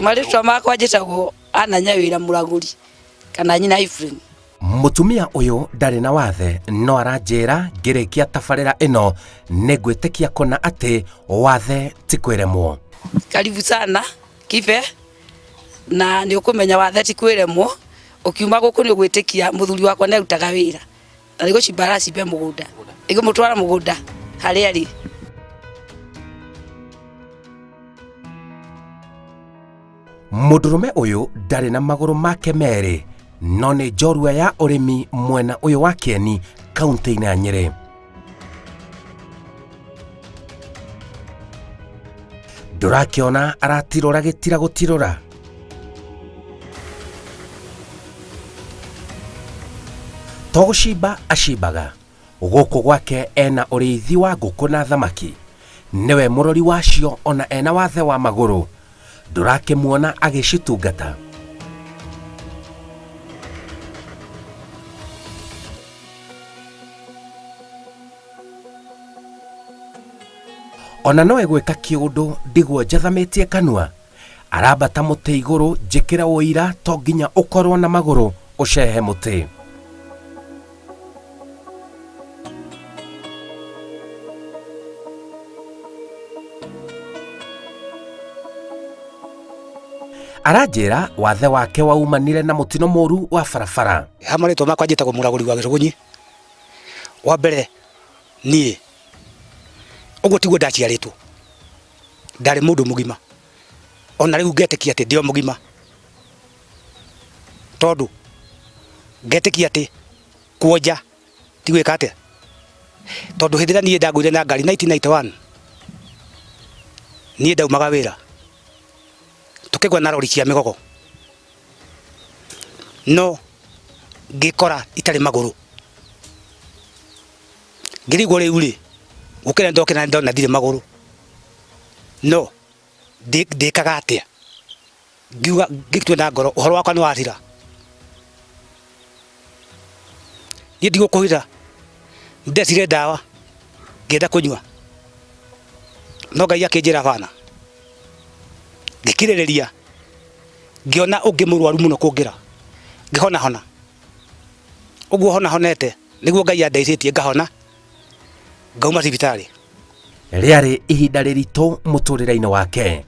Marĩtwa makwa njĩtagwo Anna Nyawĩra Mũragũri kana nyina Ephraim. Mũtumia ũyũ ndarĩ na wathe no aranjĩra ngĩrĩkia tabarĩra ĩno nĩ ngwĩtĩkia kũna atĩ wathe ti kwĩremwo. Karibu sana Kibe, na nĩ ũkũmenya wathe ti kwĩremwo. Ũkiuma gũkũ nĩ ũgwĩtĩkia mũthuri wakwa nĩ arutaga wĩra na nĩ gũcimba aracimba mũgũnda, nĩngũmũtwara mũgũnda harĩa arĩ. Mũndũrũme ũyũ ndarĩ na magũrũ make merĩ no nĩ njorua ya ũrĩmi mwena ũyũ wa Kĩeni kaunti-inĩ ya Nyĩrĩ. Ndũrakĩona aratirũra gĩtira gũtirũra? To gũcimba acimbaga, gũkũ gwake ena ũrĩithi wa ngũkũ na thamaki. Nĩwe mũrori wacio ona ena wathe wa magũrũ. Ndũrakĩmuona agĩcitungata? Ona no egwĩka kĩũndũ ndigwo njathamĩtie kanua. Arambata mũtĩ igũrũ njĩkĩre ũira to nginya ũkorwo na magũrũ ũcehe mũtĩ. Aranjĩra wathe wake waumanire na mũtino mũru wa barabara. Ha marĩtwa makwa njĩtagwo Mũragũri wa Gĩcũgũnyi. Wa mbere niĩ ũguo tiguo ndaciarĩtwo, ndarĩ mũndũ mũgima ona rĩu ngetĩkia atĩ ndĩ o mũgima, tondũ ngetĩkia atĩ kuonja ti gwĩka atĩa, tondũ hĩndĩ ĩrĩa niĩ ndagũire na ngari 1991 niĩ ndaumaga wĩra tũkĩgwa na rori cia mĩgogo no ngĩkora itarĩ magũrũ, ngĩrigwo rĩu rĩ gũkĩra nĩndokĩra ndona ndirĩ magũrũ no ndĩkaga atĩa? Ngiuga ngĩtua na ngoro ũhoro wakwa nĩ wathira, niĩ ndigũkũhitha nĩndecire ndawa ngĩenda kũnyua no Ngai akĩnjĩra bana, ngĩkirĩrĩria ngĩona ũngĩ mũrwaru mũno kũngĩra ngĩhona hona, ũguo hona honete nĩguo Ngai andeithĩtie ngahona ngauma thibitarĩ. Rĩarĩ ihinda rĩritũ mũtũrĩre-inĩ wake.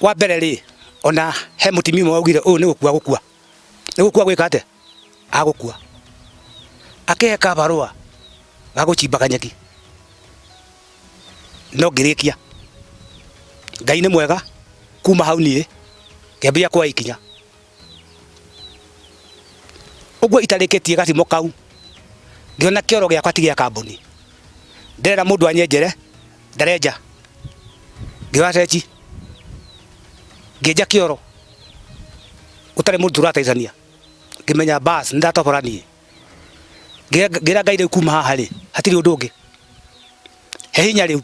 Wa mbere rĩ, ona he mũtumia ũmwe waugire ũyũ nĩ gũkua gũkua, nĩ gũkua gwĩka atĩa, agũkua. Akĩhe kabarũa ga gũchimbaga nyeki, no ngĩrĩkia. Ngai nĩ mwega, kuma hau niĩ ngĩambĩrĩria kuoya ikinya. Ũguo itarĩkĩtie gacimo kau, ngĩona kĩoro gĩakwa ti gĩa kambuni. Ndĩrera mũndũ anyenjere, ndarenja. Ngĩoya ceci, ngĩenja kĩoro, gũtarĩ mũndũ tũrateithania. Ngĩmenya bas nĩ ndatobora niĩ. Ngĩra Ngai rĩu kuma haha rĩ, hatirĩ ũndũ ũngĩ. He hinya rĩu.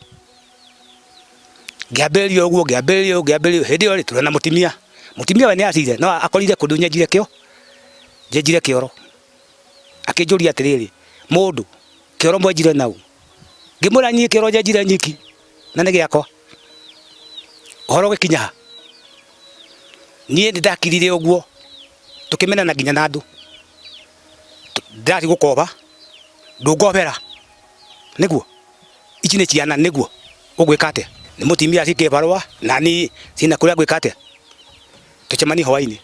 Ngĩambĩrĩria ũguo, ngĩambĩrĩria ũguo, ngĩambĩrĩria ũguo. Hĩndĩ ĩyo rĩ, tũrĩ na mũtumia. Mũtumia we nĩ acire, no akorire kũndũ nyenjire kĩo, nyenjire kĩoro. Akĩnjũria atĩrĩrĩ, mũndũ, kĩoro mwenjire naũ? Ngĩmwĩra niĩ kĩoro nyenjire nyiki na nĩ gĩakwa. Ũhoro ũgĩkinya ha? Niĩ nĩ ndakirire ũguo, tũkĩmenana nginya na andũ. Ndĩrathiĩ gũkoba, ndũngobera, nĩguo? Ici nĩ ciana, nĩguo? Ũgwĩka atĩa? Nĩ mũtumia ci kĩbarũa na niĩ ciĩna kũrĩa ngwĩka atĩa? Tũcemanie hwainĩ.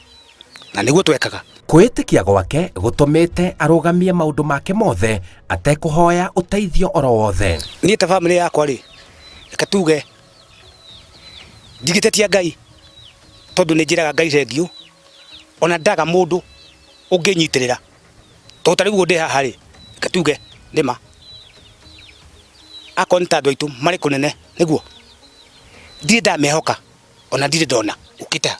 Na nĩguo twekaga. Kwĩĩtĩkia gwake gũtũmĩte arũgamie maũndũ make mothe atekũhoya ũteithio oro wothe. Niĩ ta bamĩrĩ yakwa rĩ, reke tuge ndingĩtetia Ngai tondũ nĩ njĩraga Ngai thengiũ, ona ndaga mũndũ ũngĩnyitĩrĩra. Tondũ ta rĩu ũguo ndĩ haha rĩ, reke tuge nĩ ma, akorwo nĩ ta andũ aitũ marĩ kũnene nĩguo, ndirĩ ndamehoka ona ndirĩ ndona ũkĩte ha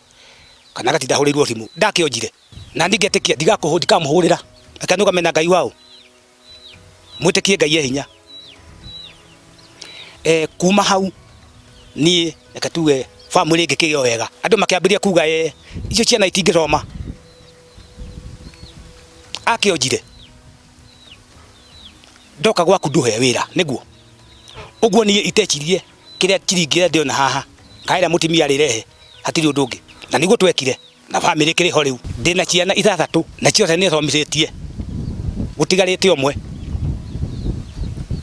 kana ngatinda hũrĩirwo thimũ ndakĩonjire na niĩ ngetĩkia ndikamũhũrĩra reke nũgame na Ngai waũ mwĩtĩkie Ngai e hinya. Kuma hau niĩ reke tuge bamĩrĩ ĩngĩkĩgĩa o wega andũ makĩambĩrĩria kuga icio ciana itingĩthoma akĩonjire ndoka gwaku ndũhe wĩra nĩguo ũguo niĩ itecirie kĩrĩa ciringi ĩrĩa ndĩona haha kana ĩrĩa mũtumia arĩrehe hatirĩ ũndũ ũngĩ. Na nĩguo twekire na bamĩrĩ kĩrĩ ho rĩu. Ndĩna ciana ithathatũ na ciothe nĩ thomithĩtie, gũtigarĩte ũmwe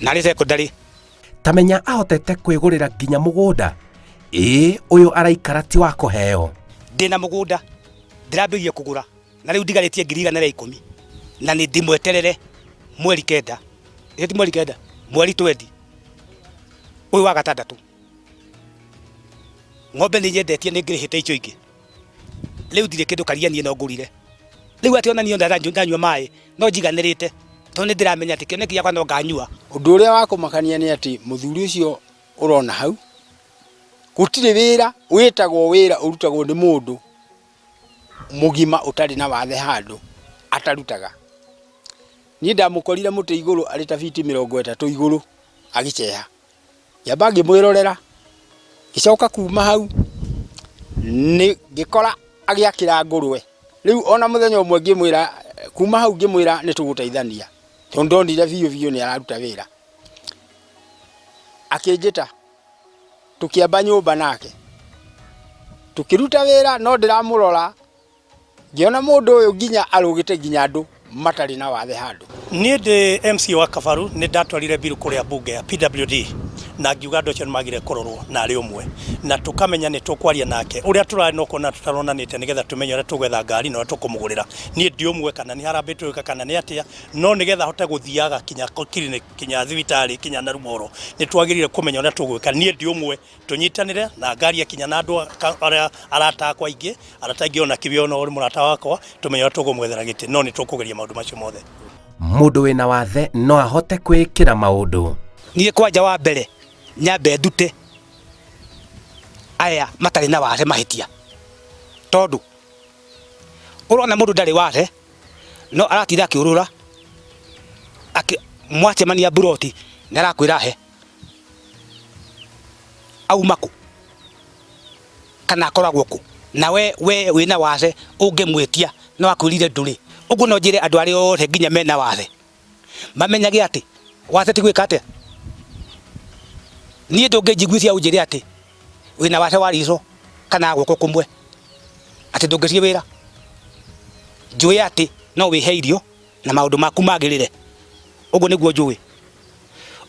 na arĩ secondary. Ta menya ahotete kwĩgũrĩra nginya mũgũnda. Ĩĩ ũyũ araikara ti wa kũheo. Ndĩna mũgũnda ndĩrambĩrĩria kũgũra na rĩu ndigarĩtie 110,000 na nĩ ndĩmweterere mweri kenda, ĩ ti mweri kenda, mweri twendi ũyũ wa gatandatũ. Ng'ombe nĩ nyendetie nĩ ngĩrĩhĩte icio ingĩ, rĩu ndirĩ kĩndũ karia niĩ no ngũrire. Rĩu atĩ ona niĩ ndanyua maĩ no njiganĩrĩte tondũ nĩ ndĩramenya atĩ kĩoneki gĩakwa no nganyua. Ũndũ ũrĩa wa kũmakania nĩ atĩ mũthuri ũcio ũrona hau, gũtirĩ wĩra wĩtagwo wĩra ũrutagwo nĩ mũndũ mũgima ũtarĩ na wathe handũ atarutaga. Niĩ ndamũkorire mũtĩ igũrũ arĩ ta biti 30 igũrũ agĩceha. Ngĩamba ngĩmwĩrorera, ngĩcoka kuma hau nĩ ngĩkora agĩakĩra ngũrwe. Rĩu ona mũthenya ũmwe ngĩmwĩra, kuma hau ngĩmwĩra nĩ tũgũteithania, tondũ ndonire biũ biũ nĩ araruta wĩra. Akĩnjĩta, tũkĩamba nyũmba nake, tũkĩruta wĩra no ndĩramũrora Ngĩona mũndũ ũyũ nginya arũgĩte nginya andũ matarĩ na wathe handũ. Niĩ ndĩ MCA wa Kabaru nĩ ndatwarire bill kũrĩa mbunge ya PWD na ngiuga andũ acio nĩ magire kũrorwo na arĩ ũmwe na tũkamenya nĩ tũkwaria nake ũrĩa tũrarĩ no kuona tũtaronanĩte nĩgetha tũmenye ũrĩa tũgwetha ngari na ũrĩa tũkũmũgũrĩra. Niĩ ndi ũmwe kana nĩ harambĩ tũgwĩka kana nĩ atĩa no nĩgetha ahote gũthiaga kinya clinic kinya thibitarĩ kinya Narumoru nĩ twagĩrĩire kũmenya ũrĩa tũgwĩka. Niĩ ndi ũmwe Tũnyitanĩre na ngaria kinya na andũ arĩa arata akwa aingĩ, arata aingĩ ona kĩwe ona ũrĩ mũrata wakwa, tũmenye ũrĩa tũkũmwethera gĩtĩ, no nĩ tũkũgeria maũndũ macio mothe. Mũndũ wĩna wathe no ahote kwĩĩkĩra maũndũ. Niĩ kwanja wa mbere nyambe ndute aya matarĩ na wathe mahĩtia, tondũ ũrona mũndũ ndarĩ wathe no aratinda akĩũrũra, mwacemania mburoti nĩ arakwĩra he. Auma kũ? Kana akoragwo kũ? Na we we wĩna wathe ũngĩmwĩtia no akwĩrire ndũrĩ. Ũguo no njĩre andũ arĩa othe nginya mena wathe mamenyage atĩ wathe ti gwĩka atĩa. Niĩ ndũngĩnjiguithia ũnjĩre atĩ wĩna wathe wa riitho kana guoko kũmwe atĩ ndũngĩthiĩ wĩra. Njũĩ atĩ no wĩhe irio na maũndũ maku magĩrĩre. Ũguo nĩguo njũĩ.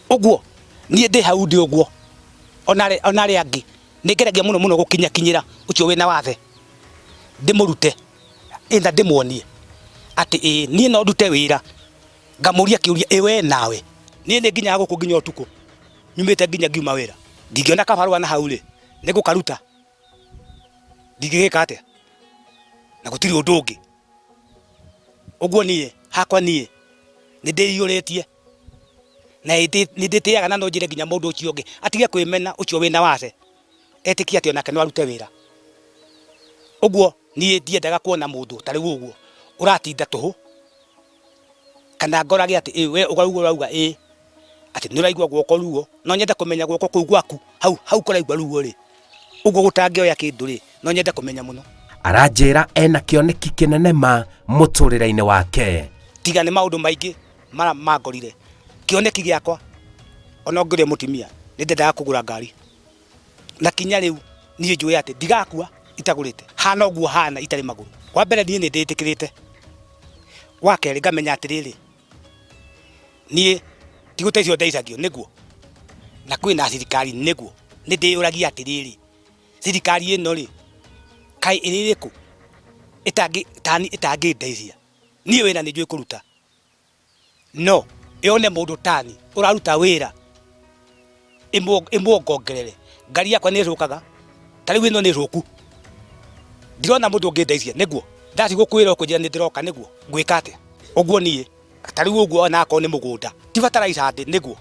Ũguo niĩ ndĩ hau ndĩ ũguo, ona arĩa angĩ nĩ ngeragia mũno mũno gũkinyakinyĩra ũcio wĩna wathe, ndĩmũrute na ndĩmuonie atĩ ĩĩ niĩ no ndute wĩra, ngamũria kĩũria ĩ we nawe? Niĩ nĩ nginyaga gũkũ nginya ũtukũ, nyumĩte nginya ngiuma wĩra, ndingĩona kabarũa na hau rĩ, nĩ ngũkaruta, ndingĩgĩka atĩa? Na gũtirĩ ũndũ ũngĩ. Ũguo niĩ hakwa niĩ nĩ ndĩiyũrĩtie na nĩ ndĩtĩaga na no njĩre nginya mũndũ ũcio ũngĩ atige kwĩmena ũcio wĩna wathe etĩkie atĩ onake no arute wĩra. Ũguo niĩ ndiendaga kuona mũndũ ta rĩu ũguo ũratinda tũhũ kana ngorage atĩ we ũguo ũrauga ĩĩ atĩ nĩ ũraigua guoko ruo, no nyende kũmenya guoko kũu gwaku hau hau kũraigua ruo rĩ, ũguo gũtangĩoya kĩndũ rĩ, no nyende kũmenya mũno. Aranjĩra ena kĩoneki kĩnene ma mũtũrĩre-inĩ wake. Tiga nĩ maũndũ maingĩ mara mangorire, kĩoneki gĩakwa ona ũngĩũria mũtumia nĩ ndendaga kũgũra ngari na kinya rĩu niĩ njũĩ atĩ ndigakua itagũrĩte, hana ũguo hana itarĩ magũrũ. Wa mbere niĩ nĩ ndĩtĩkĩrĩte, wa kerĩ ngamenya atĩrĩrĩ, niĩ ti gũteithio ndeithagio nĩguo, na kwĩna thirikari nĩguo, nĩ ndĩyũragia atĩrĩrĩ, thirikari ĩno rĩ, kaĩ ĩrĩ ĩrĩkũ tani ĩtangĩndeithia? Niĩ wĩra nĩ njũĩ kũruta, no yone mũndũ tani ũraruta wĩra ĩmuongongerere, ngari yakwa nĩ ĩthũkaga, ta rĩu ĩno nĩ thũku, ndirona mũndũ ũngĩndeithia nĩguo, ndathiĩ gũkwĩra ũkũnjĩra nĩ ndĩroka nĩguo, ngwĩka atĩa? Ũguo niĩ ta rĩu ũguo ona akorwo nĩ mũgũnda ti bataraitha ndĩ nĩguo,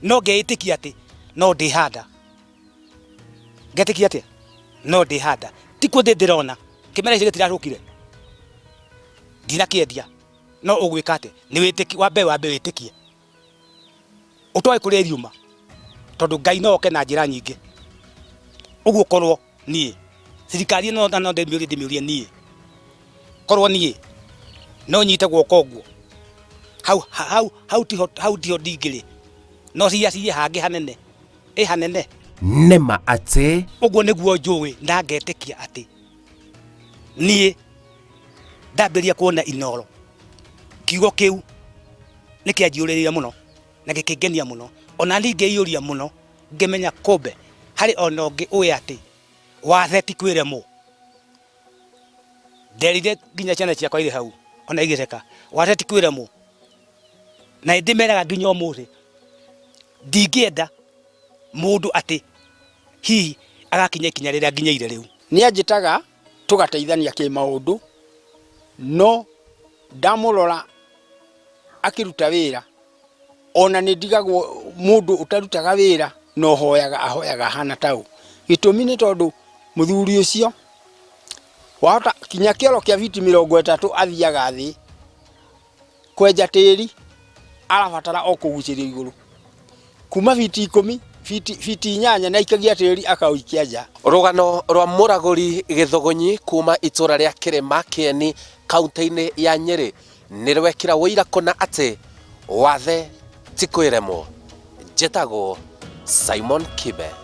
no ngeĩtĩkia atĩ no ndĩhanda, ngetĩkia atĩa? No ndĩhanda, ti kuo ndĩ ndĩrona kĩmera gĩkĩ gĩtirathũkire, ndinakĩendia, no ũgwĩka atĩa? Nĩ wĩtĩkie, wambe wambe wĩtĩkie. Ũtoĩ kũrĩa iriuma tondũ Ngai no oke na njĩra nyingĩ. Ũguo korwo niĩ thirikari ĩno no ndĩmĩũrie ndĩmĩũrie niĩ, korwo niĩ no nyite guoko ũguo hau hau hau tiho hau tiho ndingĩrĩ no ciacirie hangĩ hanene ĩ hanene. Nĩ ma atĩ. Ũguo nĩguo njũĩ na ngetĩkia atĩ. Niĩ ndambĩrĩria kuona Inooro, kiugo kĩu nĩ kĩanjiyũrĩrĩire mũno na gĩkĩngenia mũno. Ona niĩ ngĩiyũria mũno ngĩmenya kumbe harĩ ona ũngĩ ũĩ atĩ wathe ti kwĩremwo. Nderire nginya ciana ciakwa irĩ hau ona igĩtheka, wathe ti kwĩremwo. Na nĩ ndĩmeraga nginya ũmũthĩ, ndingĩenda mũndũ atĩ hihi agakinya ikinya rĩrĩa nginyĩire rĩu. Nĩ anjĩtaga tũgateithania kĩmaũndũ, no ndamũrora akĩruta wĩra ona nĩ ndigagwo mũndũ ũtarutaga wĩra na ũhoyaga ahoyaga ahana ta ũ. Gĩtũmi nĩ tondũ mũthuri ũcio wahota kinya kĩoro kĩa biti 30 athiaga thĩ kwenja tĩri arabatara o kũgucĩrio igũrũ kuma biti 10 biti 8 na aikagia tĩri akaũikia nja. Rũgano rwa mũragũri Gĩthũgũnyi kuma itũra rĩa Kĩrĩma Kĩeni kaunti-inĩ ya Nyĩrĩ nĩ rwekĩra ũira kũna atĩ wathe ti kwĩremwo. Njĩtagwo Simon Kibe.